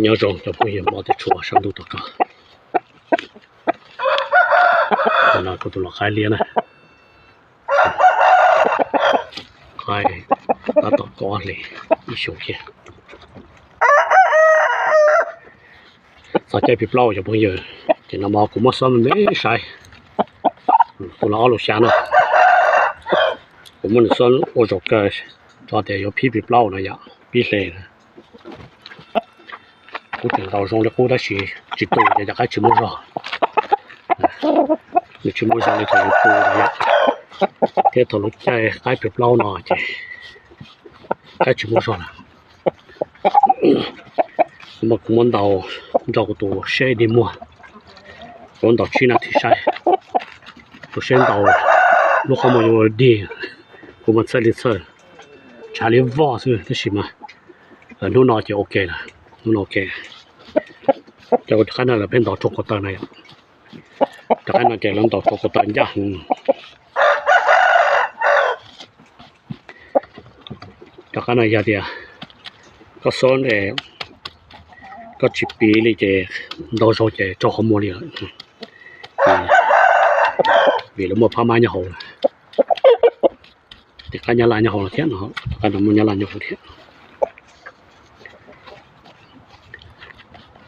Nyob zoo cov phooj ywg, hmo twb tshua sab ntuj tag koj. No kuv tus lau qaib liab na, qaib tab tom kov hlis ib xyoos kiag. Txog caij phij plaub cov phooj ywg, ces no mas kuv muab xob me me saib, tus no ob lus xya no, kuv muab nws xob ua zaum kawg, tso tias yuav phij phij plaub no yom, phij hle na. Kuv tseem ntaus zoo li qub tab sis tsis tu ces cov qaib tsis muaj zog. Nws tsis muaj zog li thaum lub tu no yom, thiab thaum lub caij qaib phij plaub no ces qaib tsis muaj zog lawm. Kuv mas kuv muab ntaus nrog kuv tus seb dig muag, kuv ntaus tsib nas this saib, tus seb ntaus lub qhov muag yuav ua dig, kuv mas txhawj li txhawj, tshav li voj xwb tab sis mas hnub no ces ok lawm, hnub no ok. Cov qaib no lawv pheej ntaus rau ko taw na yom, cov qaib no ces lawv ntaus rau ko taw ncaj heev. Cov qaib no yog tias koj xob, koj tsis piv li ces ntau zaus ces raug qhov muag li lawm, vim lawv muaj phab mab nyob hauv lawm. Ces qaib nyab laj nyob hauv no thiab no, qaib no muaj nyab laj nyob hauv thiab.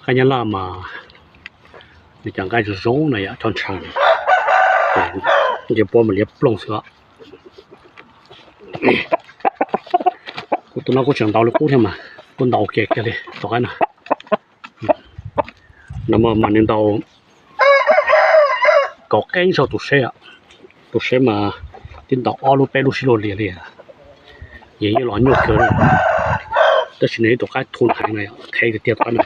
Qaib nyab laj mas nws cov nqaij zoo zoo na yom, tshaj ntsha, nce puab mas liab ploog xwb os. Kuv tus no kuj tseem ntaus li qub thiab mas kuj ntaus ua ke kiag li tus qaib no. No mas nws ntaus kaum qeeb zog tus seb, tus seb mas twb ntaus ob lub peb lub sib luag lias li, yeej los nyuaj kawg. Tab sis nws ib tus qaib thu heev na, thev tiag tiag tus qaib no.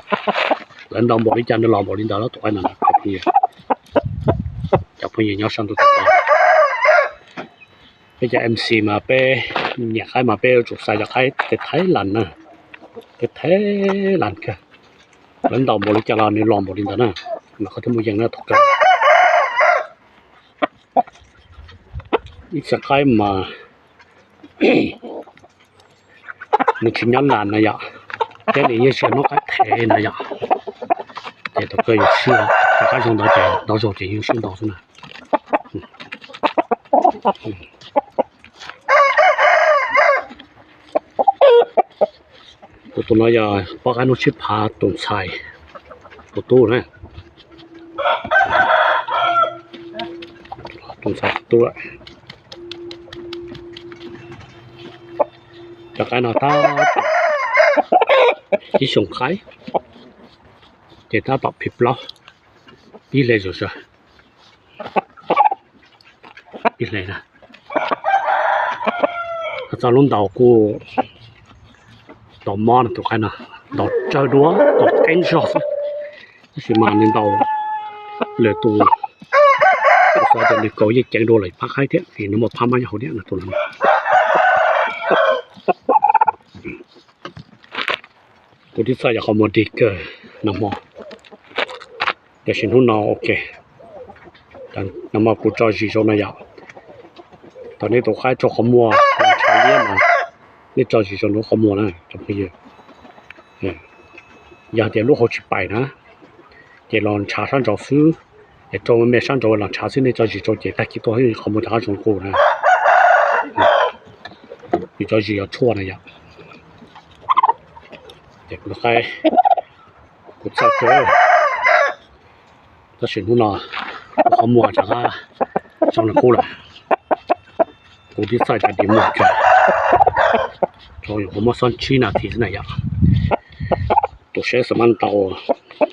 Lawv ntaus npaum li cas nws los npaum li ntawd los tus qaib no. Cov phooj ywg nyob sab ntuj teb, peb cov MC mas peb nyiam qaib mas peb yuav tsum xaiv cov qaib teb Thaib Las na, teb Thaib Las kawg. Lawv ntaus npaum li cas los nws los npaum li ntawd na, mas qhov thiaj muaj yeej na thaum kawg. Ib txhia qaib mas nws tsis nyob Las na yom, thiab nws yeej tsis yog hnub qaib thev na yom, ces thaum kawg yus swb, cov qaib zoo ntawd ces ntau zaus ces yus swb ntau xwb na. Kuv tus no yog pab qaib hnub tsib phav tus ntxhais, tus tub na, tus ntxhais tus tub. Cov qaib no tab tom ib xyoos qaib, ces tab tom phij plaub, pib hle zom zaws. Ib hle na, txoj lub ntaus kuj ntaus mob no, tus qaib no ntaus tsawg dua, ntaus qeeb zog xwb, tab sis mas nws ntaus lwm tus, kuv xav tias nws kaus yeej ceev dua lwm phab qaib thiab vim nws muaj phab mab nyob hauv thiab no tus no. Kuv twb txhaj yog qhov muag dig kawg nag hmo, tiam sis hnub no ok, nag hmo kuv tso zis zoo no yom. Thaum nej tus qaib raug qhov muag los ntshav liab mas nej tso zis zoo lub qhov muag na cov phooj ywg. Yog tias lub hauv tsis pais na, ces los ntshav sab nraud xwb, es rau me sab nraud los ntshav xwb, nej tso zis rau ces tag kis tuaj qhov muag rov qab zoo li qub na. Yus tso zis yog tshuaj na yom. Ces kuv tus qaib, kuv txhaj kawg, tab sis hnub no kuv qhov muag rov qab zoo li qub lawm. Kuv twb txhaj cov dig muag kawg, rau yus kuv muab xob tsib nas this xwb na yom. Tus seb xa mab ntaus,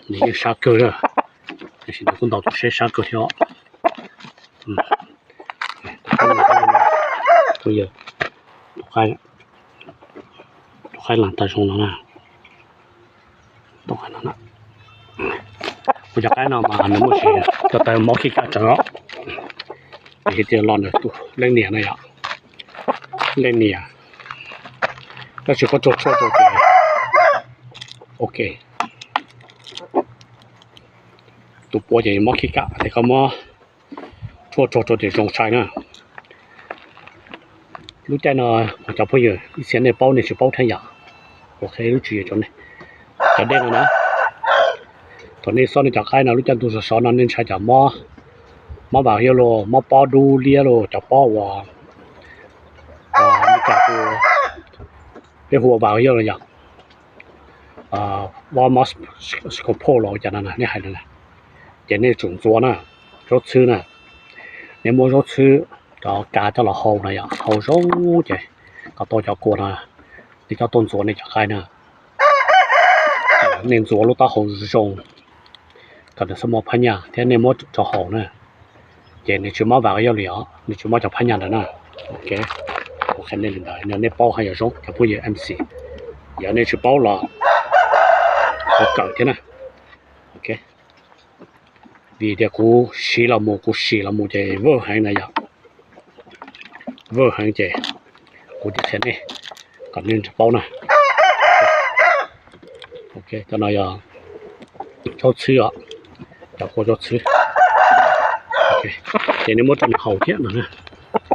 nws yeej sab kawg, tiam sis nws kuj ntaus tus seb sab kawg thiab. Tus qaib las tag zoo no na. Kuv cov qaib no mas nws muaj tsis ko taw mob khib kaj tsees os. Ces tias los ntawm tus leej niam na yom, leej niam, tab sis koj tso tshuaj rau ces ok. Tus puav ces mob khib kaj, ces koj muab tshuaj tso rau ces zoo sai na. Lub caij no, cov phooj ywg, ib txhia nej paub nej tsis paub thiab yom, kuv qhia lub tswv yim rau nej. Cov dej no na, thaum nej xob nej cov qaib no lub caij ntuj sov sov no nej ntshai cov mob, mob vas yog los mob pob dub liab los cov pob uas, peb hu ua vas yog los yog mob scopol los cas no nej hais no na, ces nej tsum ntxuav na, zaub txhwb na. Nej muab zaub txhwb cov kav coj los hau na yom, hau zoo ces kom tau cov kua no, nej coj tuaj ntxuav nej cov qaib na. Nej ntxuav lub taub hau zoo kom nws txhob muaj phab nyaj thiab nej muab rau haus na, ces nws tsis mob vas yog li os, nws tsis mob cov phab nyaj ntawd na. Kuv qhia nej li ntawd, nej paub haj yam zoo cov phooj ywg MC, yog nej tsis paub los kuv kawm thiab na. Vim tias kuv siv los mus, kuv sim los mus ces vwj heev na yom, vwj heev ces kuv thiaj qhia nej kom nej paub na. Cov no yog zaub txhwb os, cov kua zaub txhwb. Ces nej muab rau nws haus thiab no,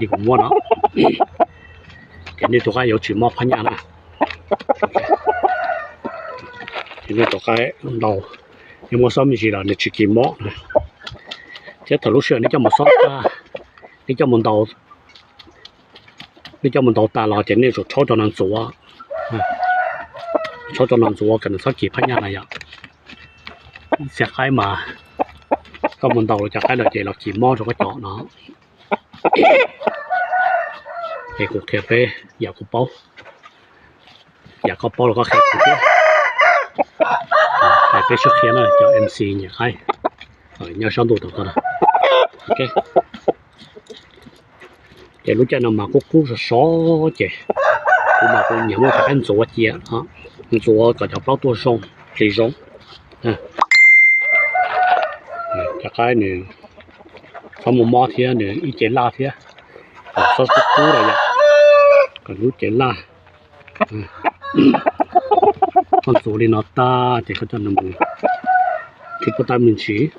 li kuv muab no, ces nej tus qaib yuav tsis mob phab nyaj na. Ces nej tus qaib ntau, nej muab xob me ntsis los nws tsis kis mob na. Thiab thaum lub sij hawm nej coj mus xob tag, nej coj mus ntaus, nej coj mus ntaus tas los ces nej tsum rhaub rau no ntxuav, rhaub rau no ntxuav kom nws txhob kis phab nyaj na yom. Ib txhia qaib mas koj mus ntaus los cov qaib lawm ces los kis mob rau koj cov no. Es kuv qhia peb yam kuv paub, yam koj paub los koj qhia kuv thiab. Es peb sib qhia na cov MC nyiam qaib, nyob sab ntuj tom ko. Ces lub caij no mas kub kub sov sov ces kuv mas kuv nyiam muab cov qaib ntxuav cia, ntxuav kom cov plaub tuaj zoo, plis zoo. Cov qaib nws txhob muaj mob thiab nws ib ce laj thiab, kom txhob kub kub los yom, kom lub cev laj. Koj ntxuav li no tag ces koj coj nws mus khi puab tab me ntsis,